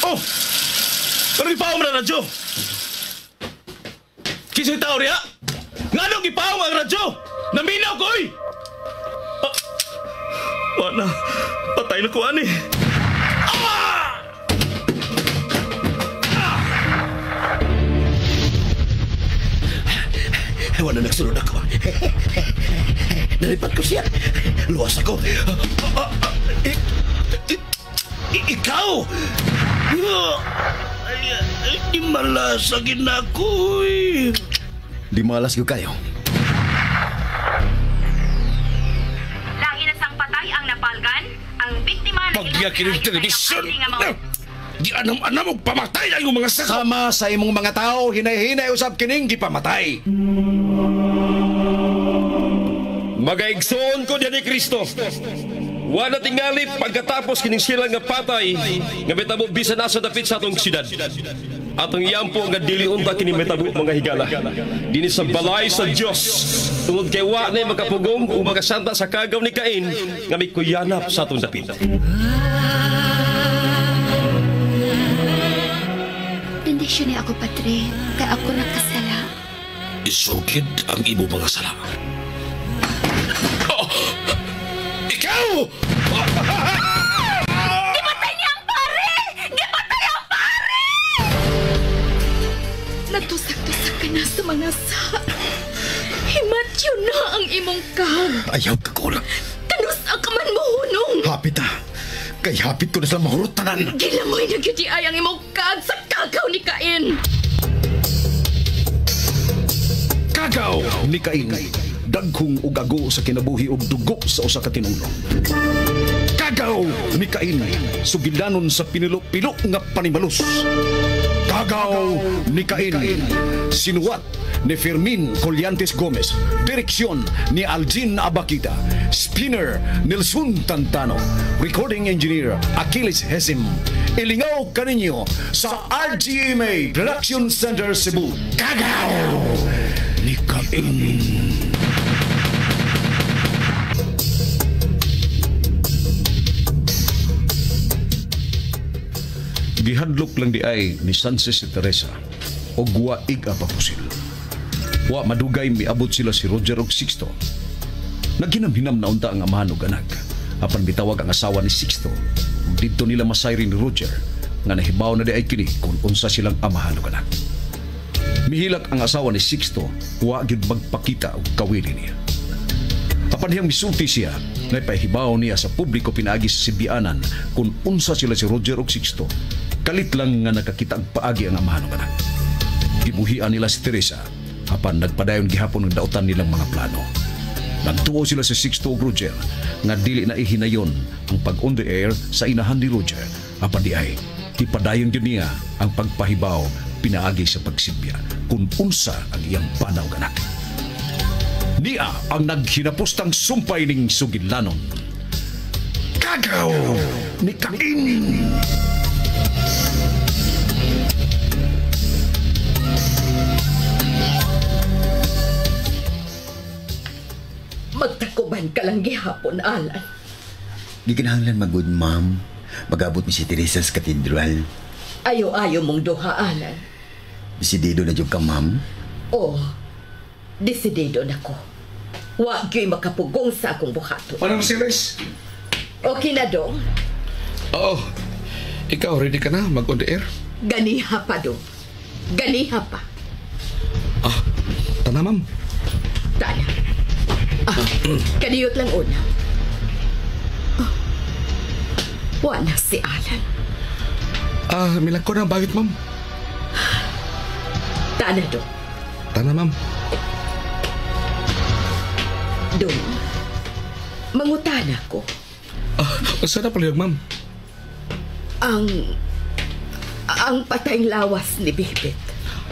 Oh! Pero gipaong na radyo! Kisa'y tao riya? Nganong gipaong ang radyo? Naminaw ko, oy! Ah, wala. Patay na ko, ani. Ah! Ah! Wala nagsulod ako. Nalipat ko siya. Luwas ako. Ikaw! Di malas na ko. Di malas ko kayo. Lahi na sang patay ang napalgan, ang biktima na Pagyakin ng telebisyon! Di anam-anam og pamatay ang imong mga sako! Sama sa imong mga tao, hinay-hinay usab kining gipamatay. Magaigsoon ko diyan ni Kristo. Wala tingali pagkatapos kining sila nga patay nga mitabo bisan asa dapit sa atong siyudad. Atong iyampo nga dili unta kini mitabo mga higala. Dinhi sa balay sa Dios. Tungod kay wa nay makapugong ug makasanta sa kagaw ni Cain nga mikuyanap sa atong dapit. Bendisyon ni ako, Padre, kay ako nakasala. Isugid ang imo mga sala. Oh! Ikaw! Gipatay niya ang pare! Gipatay ang pare! Natusak-tusak ka na sa mga sa. Himatyo na ang imong kag. Ayaw ka kulang. Kanus ang kaman mo hunong. Hapit ah. Kay hapit ko na sila mahurot tanan. Gilamoy na gyud ay ang imong kag sa kagaw ni Cain. Kagaw ni Cain. Daghong ug ago sa kinabuhi ug dugo sa usa ka tinulo. Kagaw ni Cain, sugilanon sa pinilo-pilo nga panimalus. Kagaw ni Cain, sinuwat ni Fermin Collantes Gomez, direksyon ni Aljin Abakita, spinner Nelson Tantano, recording engineer Achilles Hesim. Ilingaw kaninyo sa RGMA Production Center Cebu. Kagaw ni Cain. Gihadlok lang di ay ni Sanchez si Teresa og wa iga papusil. Wa madugay miabot sila si Roger og Sixto. Naghinam-hinam na unta ang amahan og anak. Apan mitawag ang asawa ni Sixto. Didto nila masayri ni Roger nga nahibaw na di ay kini kung unsa silang amahan og anak. Mihilak ang asawa ni Sixto, wa gyud magpakita og kawili niya. Apan dihang misulti siya, naipahibaw niya sa publiko pinaagi sa Sibianan kung unsa sila si Roger og Sixto. Kalit lang nga nakakita ang paagi ang amahan ng anak. Gibuhian nila si Teresa, apan nagpadayon gihapon ang dautan nilang mga plano. Nagtuo sila si Sixto og Roger nga dili na ihinayon ang pag-on the air sa inahan ni Roger. Apan di ay, ipadayon gyud niya ang pagpahibaw pinaagi sa pagsibya kung unsa ang iyang panaw anak. Niya ang naghinapustang sumpay ning sugilanon. Kagaw ni Cain! Magtakuban ka lang gihapon, Alan. Gikinahanglan magud, ma'am. Magabot mi si Teresa sa katedral. Ayo-ayo mong duha, Alan. Desidido na jud ka, ma'am? Oo. Desidido na ko. Wa gyud makapugong sa akong buhaton. Manang Siles? Okay na, dong? Oo. Ikaw, ready ka na mag-on the air? Ganiha pa, dong. Ganiha pa. Ah, tana, ma'am. Tana. Ah, kaniyot lang una. Ah, wala si Alan. Ah, milang ko na ang bagit, ma'am. Tana, dong. Tana, ma'am. Dong, mangutana ko. Ah, saan na palihog, ma'am? Ang patayng lawas ni Bibit.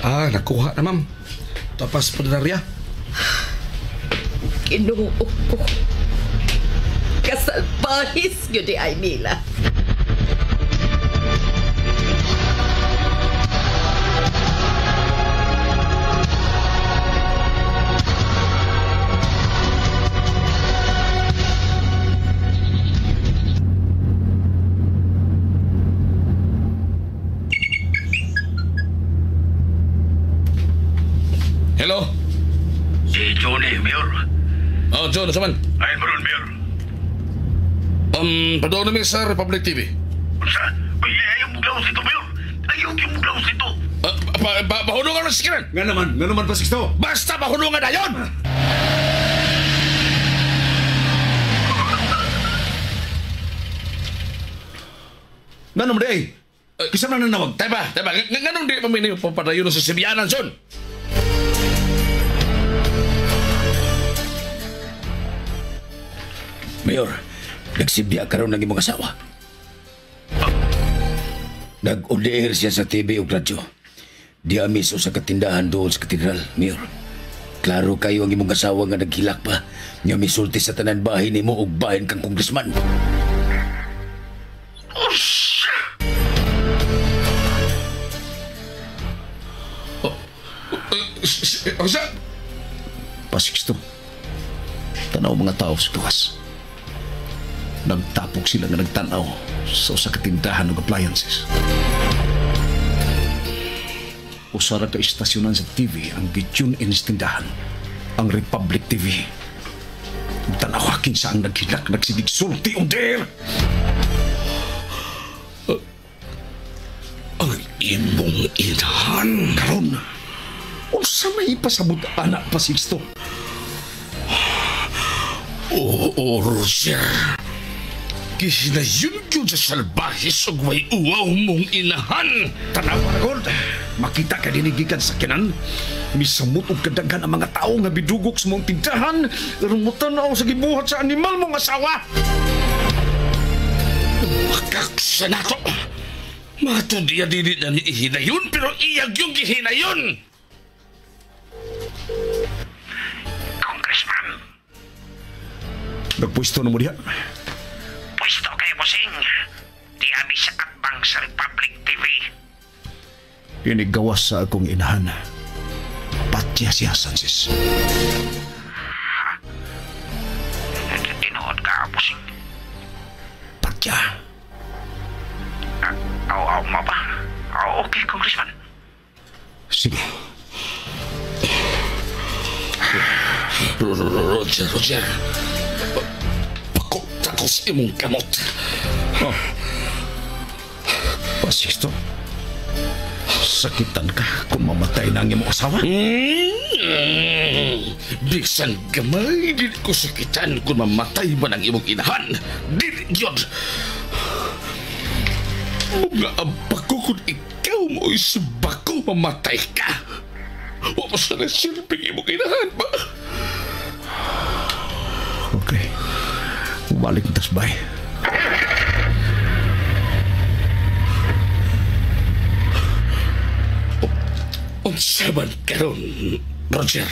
Ah, nakuha na, ma'am. Tapas pa na. Kinuo ko. Kasalpahis yun di ay nila. John, sa man? Ay, Maron, Mayor. Padung namin sa Republic TV. Unsa? Uy, ayaw muglaos dito, Mayor. Ayaw yung muglaos dito. Bahulungan na sikiran. Nga naman pa, Sixto. Basta bahulungan na yun! Nga naman, eh. Kisa na nanawag. Teba. Nga nung di paminayo papadayon sa Sibianan, John. Mayor, nagsibya karon ng imong asawa. Nag-on-air siya sa TV ug radyo. Di amis sa katindahan doon sa katedral, Mayor. Klaro kayo ang imong asawa nga naghilak pa. Nga misulti sa tanan bahin nimo ug bahin kang kongresman. Unsa? Pasixto. Tanaw mga tao sa gawas. Nagtapok sila nga nagtanaw sa usa ka tindahan og appliances. Usa ra ka istasyonan sa TV ang gi-tune in sa tindahan, ang Republic TV. Tanaw kinsa ang naghilak, nagsigig sulti on there. Ang imong inahan karon. Unsa may ipasabot anak pa, Sixto? Oo, Roger. Gihinayon yun sa salbahis ug may uwaw mong inahan. Tanaw na, Gold. Makita ka dinigikan sa kinan. Misamot og kadaghan ang mga tao nga bidugok sa mong tindahan. Rumutanaw sa gibuhat sa animal mong asawa. Makaksa na to. Matod iya dili na ni ihinayon, pero iyag yung gihinayon. Congressman. Nagpwesto na mo diha. Pwesto kay Bosing. Di abi sa atbang sa Republic TV. Inigawas sa akong inahan. Patya siya, Sanchez. Tinuod ka, Bosing. Patya. Aw, mo ba? Okay, Congressman. Sige. Roger. Takos imong kamot. Oh. Pasixto, sakitan ka kung mamatay na ang imong asawa? Bisan gamay, dili ko sakitan kung mamatay man ang imong inahan. Dili yun. Mga ambako kung ikaw mo'y subako mamatay ka. Wa mo sana silbing imong inahan ba? Okay. Balik na tas bay. Unsa man karon, Roger?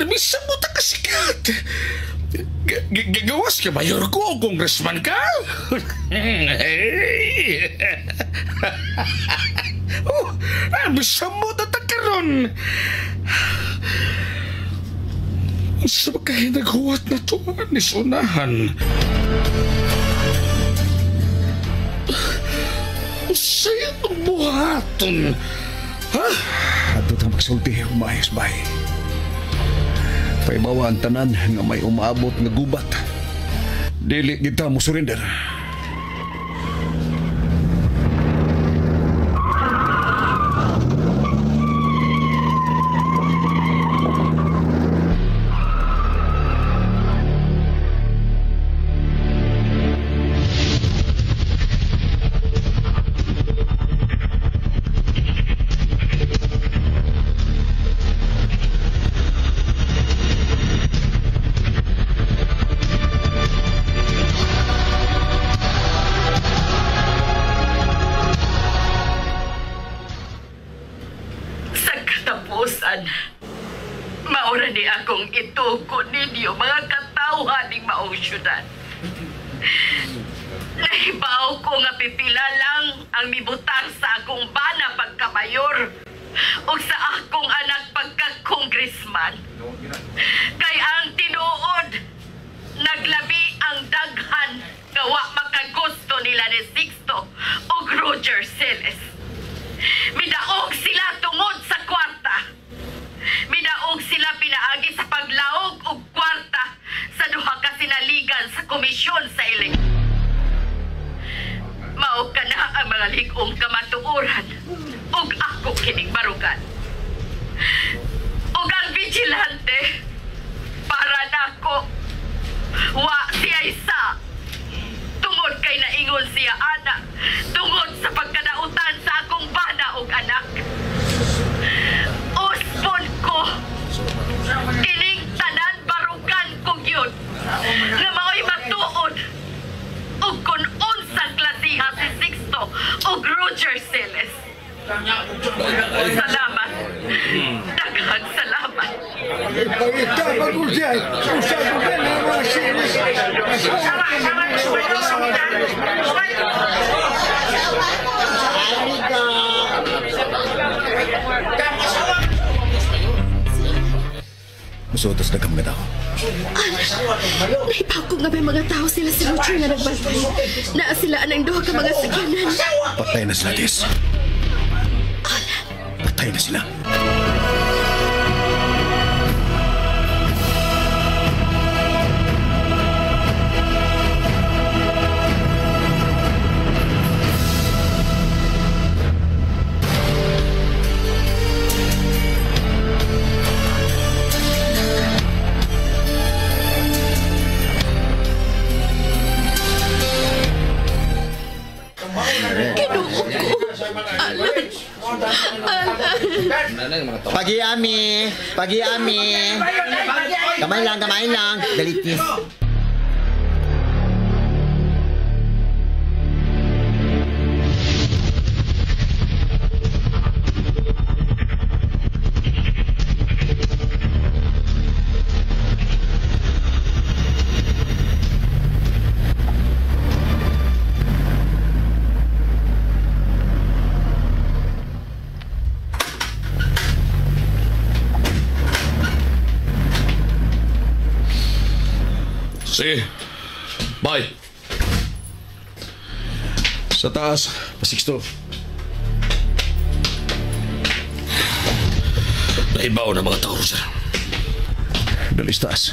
Bisa mo ta kasikat. Gagawas ka, mayor ko, congressman ka? Oh, bisa mo ta karon. Sa makahinaghuwat na to, nisunahan. Usay itong buhaton. Ha? Ato tang magsulti, umayos bay. Paibawa ang tanan nga may umaabot nga gubat. Dili kita mo surrender. Maura ni akong ituko ninyo mga katawhan ning maong syudad. Nahibaw ko nga pipila lang ang mibutang sa akong bana pagkamayor o sa akong anak pagka-congressman. Kay ang tinuod, naglabi ang daghan nga wa makagusto nila ni Sixto ug Roger Celes. Midaog sila tungod sa kwarta. Midaog sila pinaagi sa paglaog og kwarta gikan sa komisyon sa eleksyon. Mao ka na ang mga lig-ong kamatuoran ug ako kining barugan. Ug ang vigilante para nako wa siya isa. Tungod kay naingon siya ana, tungod sa pagkadautan sa akong bana ug anak. Uspon ko kining tanan barugan kog yun nga mao'y matuod ug kun unsang klasiha si Sixto ug Roger Celes. Salamat. Daghang salamat. Musutos na ka mga tao. Naipako nga may mga tao sila si Roger nga nagbantay. Naa sila anang duha ka mga sakyanan. Patay na sila, Tess. Patay na sila. Pagi-ami! Pagi-ami! Kamay lang, kamay lang. Dalitis. Sige. Bye. Sa taas, pa-Sixto. Naibaw na mga tao, sir. Dali sa taas.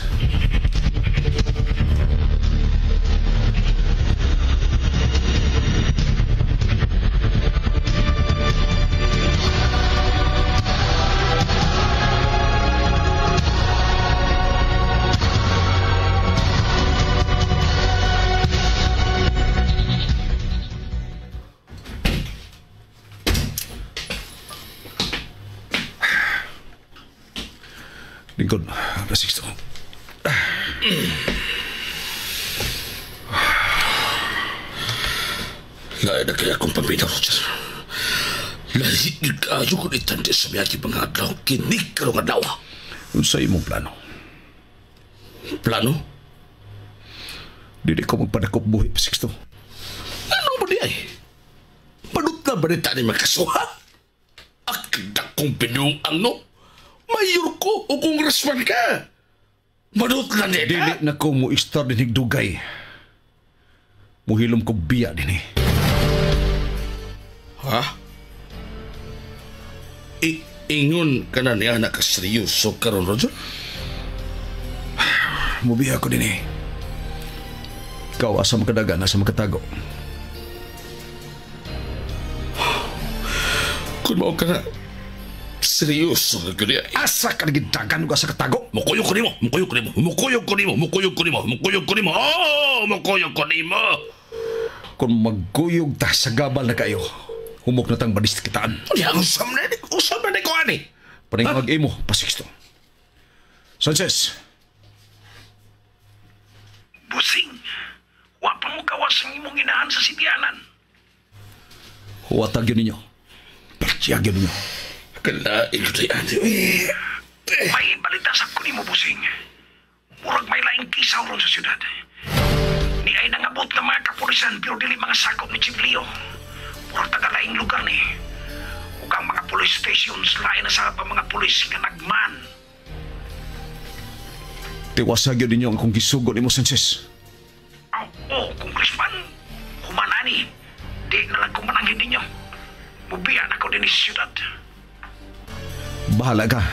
Lingkod, pa-Sixto. Lain na kaya akong paminaw, Roger. Lahi kayo kung itandi sa miyagi mga adlaw, kinig karong adlaw. Unsa imong plano? Plano? Dili ko magpadakop buhi, pa-Sixto. Ano ba di ay? Panot na ba nita ni makasuha? Akda kong pinuang, no? Mayor ko o congressman ka. Manot na nita. Dili na ko mo istar din higdugay. Muhilom ko biya din eh. Ha? Ingon ka na niya nakaseryoso karon, Roger? Mubiya ko din eh. Ikaw, asa makadagan, asa makatago. Kung mao ka na, seryoso ka niya. Asa ka nagidagan o asa katago? Mukuyog ko nimo, mukuyog ko nimo, mukuyog ko nimo, mukuyog ko nimo, mukuyog ko nimo, oh, mukuyog ko nimo. Kung magkuyog ta sa gabal na kayo, humok na tang badis kitaan. Unya, usam na ni ko ani. Paningwag imo, pa-Sixto. Sanchez. Busing, wa pa mo gawas ang imong inahan sa sitianan. Huwatag yun ninyo. Patyag yun ninyo. Kalain ko tayo, ani. May balita sa ko nimo, Busing. Murag may laing kisaw ron sa syudad. Ni ay nangabot ng mga kapulisan pero dili mga sakop ni Chief Leo. Murag taga-laing lugar ni. Ug ang mga police stations lain na sa pa mga pulis nga nagman. Tiwasag yun ninyo ang akong gisugo nimo, Sanchez. Oh, congressman. Humanani. Di na lang kumanangin ninyo. Mubiya na ko din sa syudad. Bahala ka.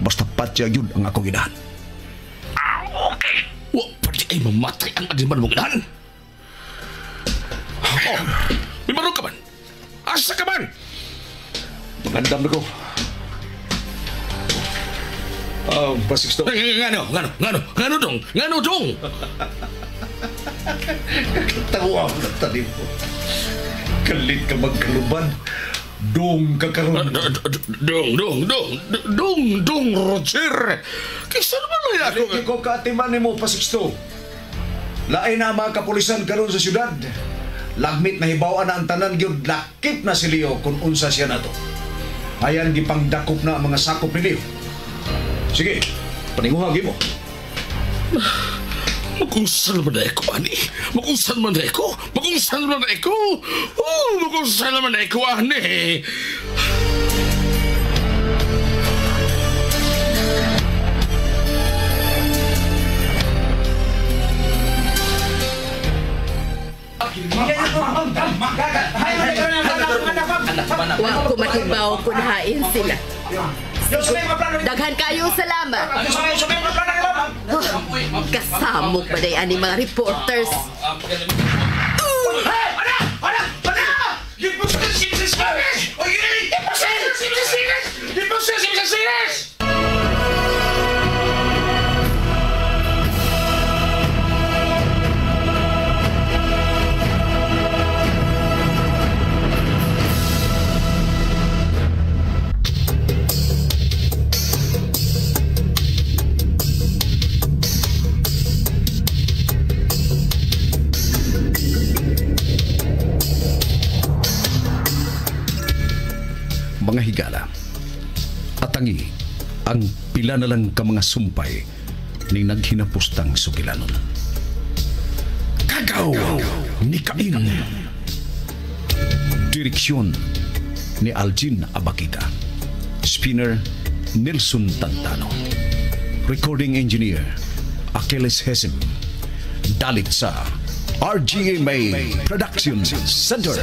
Basta patyag yun ang akong inahan. Ah, okay. Wa pa di ay mamatay ang animal mong inahan. Oh, may marong ka man? Asa ka man? Magandam na ko. Pasixto. Ngano, ngano, ngano, ngano dong, ngano dong. Katawa mo na tanim mo. Kalit ka magkaluban. Dong ka karon. Dong, dong, dong, dong, dong, Roger. Kisa naman na ako. Dili ko kaatiman nimo, Pasixto. Lain na mga kapulisan karon sa syudad. Lagmit na hibaw-an na ang tanan gyud, lakip na si Leo kung unsa siya nato. Ayan gipangdakop na ang mga sakop ni Leo. Sige, paninguha gyud mo. Magungsan man na ako, ani. Magungsan man na ako. Magungsan man na ako. Oh, magungsan man na ako, ani. Wa ko mahibaw kung hain sila. Daghan kayo salamat. Oh, kasamok ba day ani mga reporters? Mga higala, atangi ang pila na lang ka mga sumpay ning naghinapustang sugilanon. Kagaw ni Cain. Direksyon ni Aljin Abakita. Spinner Nelson Tantano. Recording Engineer Achilles Hesim. Dalit sa RGMA Production Center.